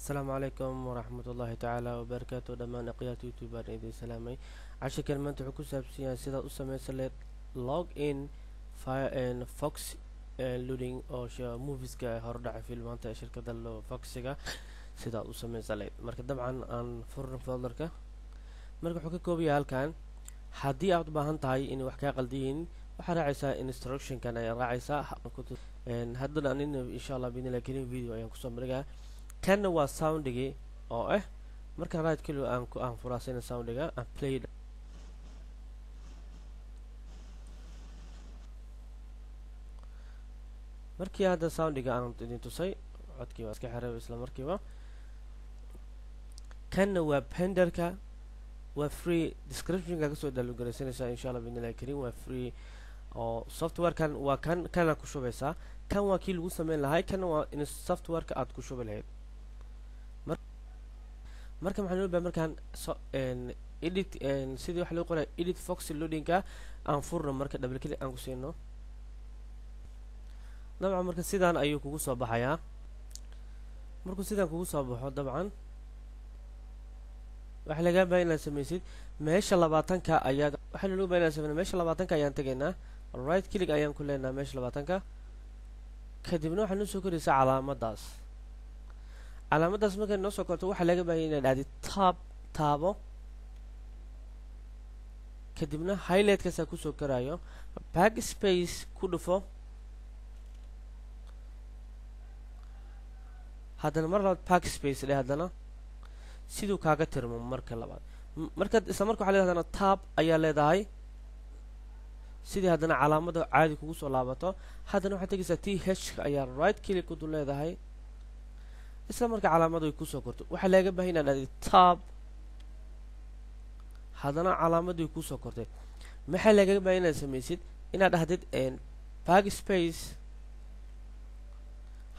Asalaamu calaykum waraxmatullaahi tacaala wabarakaatu. Dhammaan aqyaarta YouTube baan idin salaamay. Cashirkan maanta wuxuu ku saabsan yahay sidaad u sameysan leed log in Fox loading oo movieska hordhaca filmaanta ee shirkadda Foxiga sidaad u sameysan leed. Marka dabcan aan furno folderka. Marka wuxuu ka koobayaa halkan, haddii aad u baahan tahay inay wax kaa qaldiyiin, waxaad raacaysaa instructionkan ayaa raacaysaa. Haddana anina insha Allah biidnillahi karim video ayaan kusoo marigaa. Kanna waa soundigii oo ah markaan right click aan ku aan furaasayna soundiga aan play. Markii hadda soundiga aan idin tusay, codkii waa iska xiray isla markiiba. Kanna waa penderka, waa free, descriptionka kasoo download garaysanaysaa insha Allah biidnillahi karim. Waa free oo softwarekan waa kan kana ku shubaysaa. Kan waa kii lagu sameyn lahay, kana waa in softwareka aad ku shubi lahayd. Marka maxaan loo baahay markaan edit sidii waxa loo qoray edit Fox loadingka aan furno. Marka double click aan ku siino dabcan, marka sidaan ayuu kugu soo baxayaa. Markuu sidaan kugu soo baxo, dabcan waxaa lagaa baahay inaad sameysid meesha 20-ka ayaa waxaa looga baahay inaad sameyno meesha 20-ka ayaan tegaynaa, right click ayaan ku leenahay meesha 20-ka. Kadibna waxaa noo soo koraysaa calaamadaas. Calaamadaas markay noo soo korto, waxaa laga baahaya inaad aadid tab, taabo, kadibna highlightkaasaa kusoo korayo, back space ku dhufo, haddana mar labaad back space dheh, haddana siduu kaaga tirmo marka labaad. Markaad isla marka waxaa leedahay haddana tab ayaa leedahay, sidii haddana calaamada caadi kugu soo laabato. Haddana waxaad tegaysaa T H ayaa right click ku dul leedahay, isla marka calaamadu ay kusoo korto, waxaa laaga bahay inaad aadid tab, haddana calaamadu ay kusoo kortay. Maxaa lagaga bahay inaad samaysid? Inaad dhahdid back space,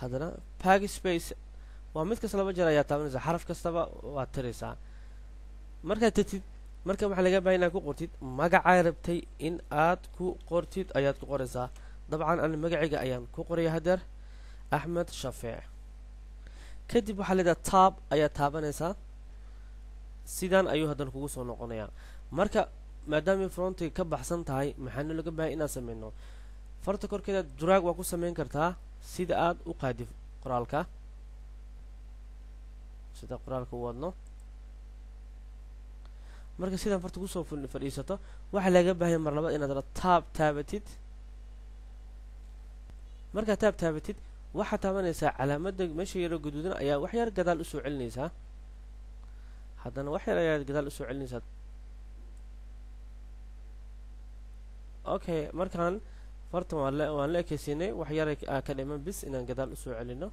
haddana back space. Waa mid kasta laba jeer ayaa taabanaysaa, xaraf kastaba waad tiraysaa. Markaad tagtid, marka waxaa laga bahay inaad ku qortid magacaa rabtay in aad ku qortid ayaad ku qoraysaa. Dabcan ana magacayga ayaan ku qoraya hadeer, Axmed Shafeec. Kadib waxaa leedahay tab ayaa taabanaysaa, sidaan ayuu haddana kugu soo noqonayaa. Marka maadaamay frontiga ka baxsan tahay, maxaana laga bahay inaad sameyno? Farta korkeeda drag waa ku sameyn kartaa sida aad u qaadid qoraalka, sida qoraalka u wadno. Marka sidaan farta kusoo fadhiisato, waxaa laga baahaya mar labaad inaad tab taabatid. Markaad tab taabatid, waxaad taabanaysaa calaamadda meesha yaro guduudan ayaa wax yar gadaal usoo celinaysaa, haddana wax yar ayaad gadaal usoo celinaysaa. Okay, markaan fartan waan la ekeysiinay, wax yar ka dhiman bis inaan gadaal usoo celino.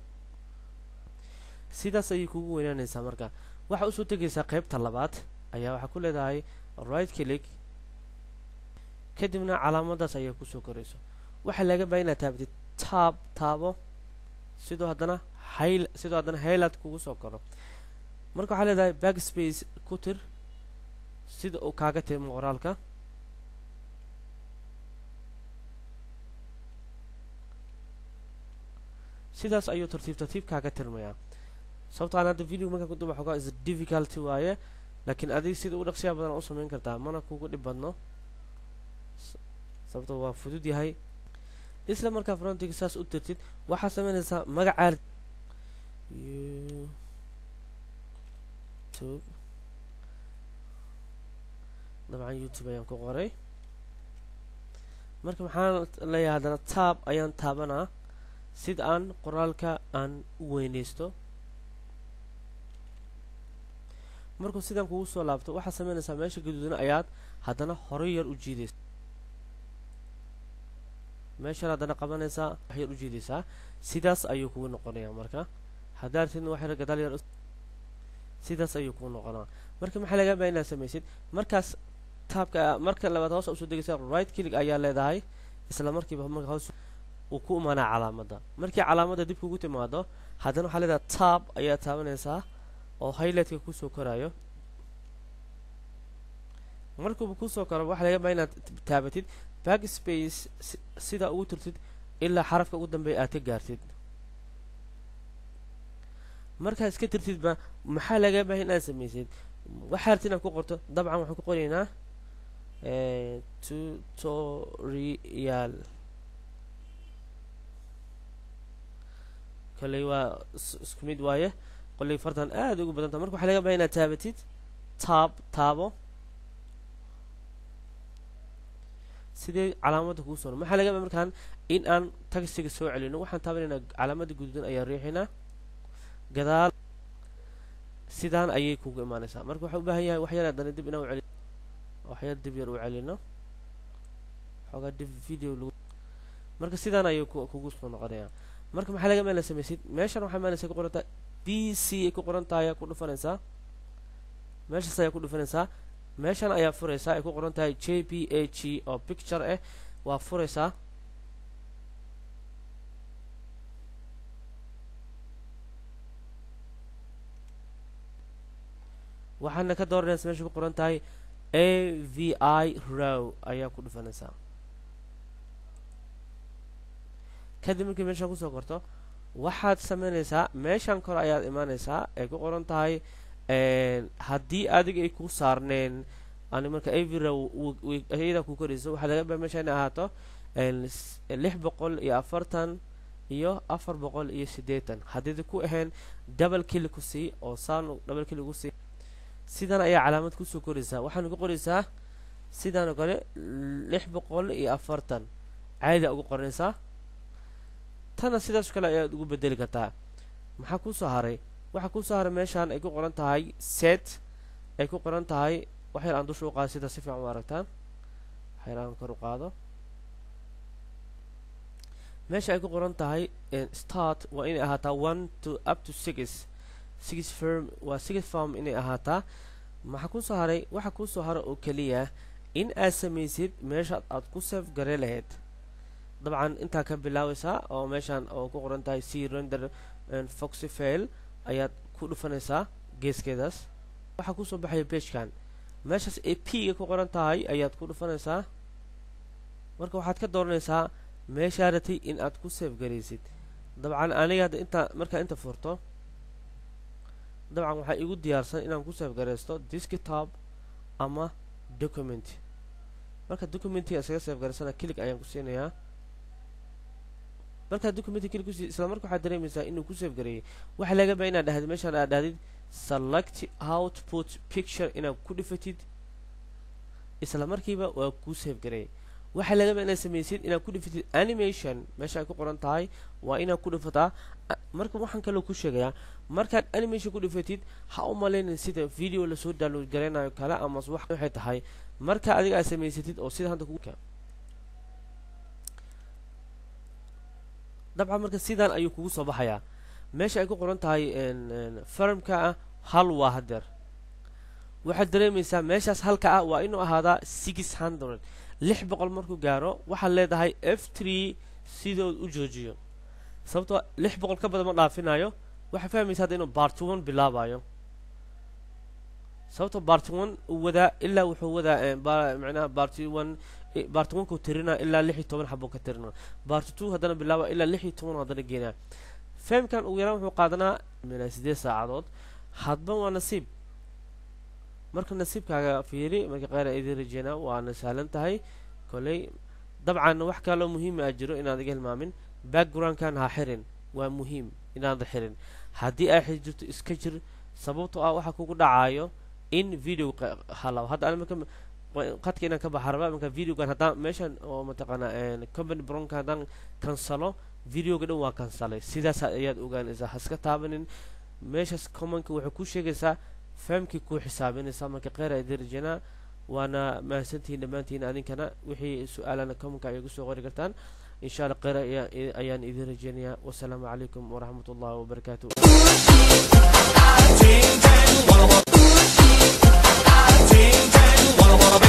Sidaas ayay kugu weynaanaysaa. Marka waxaa usoo tegaysaa qeybta labaad ayaa waxaa ku leedahay right click, kadibna calaamadaas ayaa kusoo korayso. Waxaa laga bahay inaad taabatid tab, taabo, sidoo haddana hayl sidoo haddana highlight kugu soo koro. Marka waxaa leedahay backspace ku tir sida uu kaaga tirmo qoraalka. Sidaas ayuu tartiib tartiib kaaga tirmayaa. Sababto aan hadda video markaan ku duba xogaa is difficulty waaye, laakiin adiga sida ugu dhaqsiyaa badan u samayn kartaa, mana kugu dhib badno, sababto waa fudud yahay. Isla markaa frontiga saas u tirtid, waxaad sameynaysaa magacaa YouTube. Dabcan YouTube ayaan ku qoray. Marka maxaan leeyahay? Haddana tab ayaan taabanaa sida aan qoraalka aan u weyneysto. Markuu sidaan kugu soo laabto, waxaad sameynaysaa meesha gaduudan ayaad haddana horay yar u jiidaysa, meeshaan haddana qabanaysaa, wax yar u jiidaysaa. Sidaas ayuu kugu noqonayaa. Marka haddaad tidna wax yar gadaal yar, sidaas ayuu kugu noqonaa. Marka maxaa laga baa inaad samaysid markaas? Tabka marka labaad hoos usoo degaysaa, right click ayaa leedahay. Isla markiiba marka hoos uu ku imaanaa calaamadda. Markii calaamadda dib kugu timaado, haddana waxaa leedahay tab ayaa taabanaysaa oo highlightka kusoo korayo. Markuuba kusoo koro, waxaa laga baa inaad taabatid backspace, sidaa ugu turtid ilaa xarafka ugu dambeeya aad ka gaartid. Markaad iska tirtidba, maxaa laga baahay inaad samaysid? Waxaa rabtid inaad ku qorto. Dabcan waxaan ku qoraynaa tutorial. Kolley waa isku mid waaye, qolley fartan aada ugu badanta. Marka waxaa laga bahay inaad taabatid tab, taabo sidee calaamadda kugu soo. Maxaa laga baa markaan in aan textiga soo celino? Waxaan taabanaynaa calaamadda guduudan ayaa riixinaa gadaal, sidaan ayay kugu imaanaysaa. Marka waxaa u baahan yahay wax yar haddana dib inaan u celi, wax yar dib yar u celino xoogaa dib video lagu. Marka sidaan ayay kugu soo noqonayaa. Marka maxaa laga maala samaysid? Meeshan waxaa maalaysa ku qorantaa PC ay ku qoran tahay ayaa ku dhufanaysaa. Meeshaas ayaa ku dhufanaysaa. Meeshan ayaa furaysaa ay ku qoran tahay JPAG oo picture ah waa furaysaa. Waxaana ka dooranaysa meesha ku qoran tahay AVI raw ayaa ku dhufanaysaa. Kadib markii meeshaan kusoo korto, waxaad sameynaysaa meeshan kore ayaad imaanaysaa ay ku qoran tahay, haddii adiga ay ku saarneen ani. Marka AV raw iyada ku korayso, waxaa laga baa meesha inay ahaato 640 iyo 480. Haddii ku ahayn, double click ku sii oo saan double click ku sii. Sidan ayaa calaamad kusoo koraysaa. Waxaana ku qoraysaa sidan oo kale 640 caadi ugu qoranaysaa. Tana sidaas kale ayaad ugu bedeli kartaa. Maxaa kusoo haray? Waxaa kusoo haray meeshaan ay ku qoran tahay set ay ku qoran tahay. Wax yar aan dusha u qaado sida si fiican u aragtaan. Wax yar aan kor u qaado. Meesha ay ku qoran tahay start waa inay ahaataa 1 to up to 6, 6 frame waa 6 frame inay ahaataa. Maxaa kusoo haray? Waxaa kusoo haray oo keliya in aad samaysid meesha aad ku save gare lahayd. Dabcan intaa ka bilaabaysaa oo meeshaan oo ku qoran tahay c render foxy file ayaad ku dhufanaysaa. Geeskeedaas waxaa kusoo baxaya pagekan. Meeshaas a p ga ku qoran tahay ayaad ku dhufanaysaa. Marka waxaad ka dooranaysaa meeshaa ratay in aad ku save garaysid. Dabcan aniga hadda inta markaa inta furto, dabcan waxaa igu diyaarsan inaan ku save garaysto desktop ama document. Marka documentiga isaga save garaysana, click ayaan ku siinayaa. Markaa documenti click kusi, isla marka waxaad dareemaysaa inuu ku save gareeyay. Waxaa laga baa inaad dhahdid meeshaan, aad dhahdid select output picture inaad ku dhifatid. Isla markiiba waa kuu save gareeyay. Waxaa laga baa inaad samaysid inaad ku dhifatid animation meesha ay ku qoran tahay, waa inaad ku dhifataa. Marka waxaan kaloo ku sheegayaa, markaad animation ku dhifatid, ha u malaynin sida video lasoo download garaynayo kale ama wax. Waxay tahay marka adiga aad samaysatid oo sida hadda kugu dabcan, marka sidan ayuu kugu soo baxayaa. Meesha ay ku qoran tahay frameka ah hal waa hadeer. Waxaad dareemaysaa meeshaas halka ah waa inuu ahaadaa 600, 600. Markuu gaaro, waxaad leedahay F3 sidood u joojiyo, sababtoo 600 ka badan ma dhaafinayo. Waxaad fahmaysa hadda inuu part 1 bilaabayo, sababtoo part 1 uu wadaa ilaa wuxuu wadaa macnaha part 1, part 1 kuu tirinaa ilaa 16 xabuu ka tirinaa. Part 2 haddana bilaaba ilaa 16 haddana geenaa. Fahamkan ugu yaraan wuxuu qaadanaa 8 saacadood, hadba waa nasiib. Marka nasiibkaaga fiiri. Marka kheyr idin rajeynaa, waana sahlan tahay koley. Dabcan wax kaloo muhiim a jiro inaad iga hilmaamin. Backgroundkan ha xirin, waa muhiim inaad xirin. Haddii ay xir jirto, iska jir, sababtoo ah waxaa kugu dhacayo in video halaw. Hadda ani marka qadka inaan ka baxa rabaa. Marka videogan haddaan meeshan oo mataqaanaa company bronka haddaan kansalo, videoga dhan waa kansalay. Sidaas ayaad ogaanaysaa. Haska taabanin meeshaas commonka, waxay ku sheegaysaa fahamkii kuu xisaabinaysaa. Marka kheyr idin rajeynaa, waana mahadsantihiin dhammaantiin. Adinkana wixii su-aalana commonka ayay kusoo qori kartaan insha Allah. Kheyr ayaan idin rajeynayaa. Wasalaamu calaykum waraxmat ullahi wabarakaatu. Wanna wanna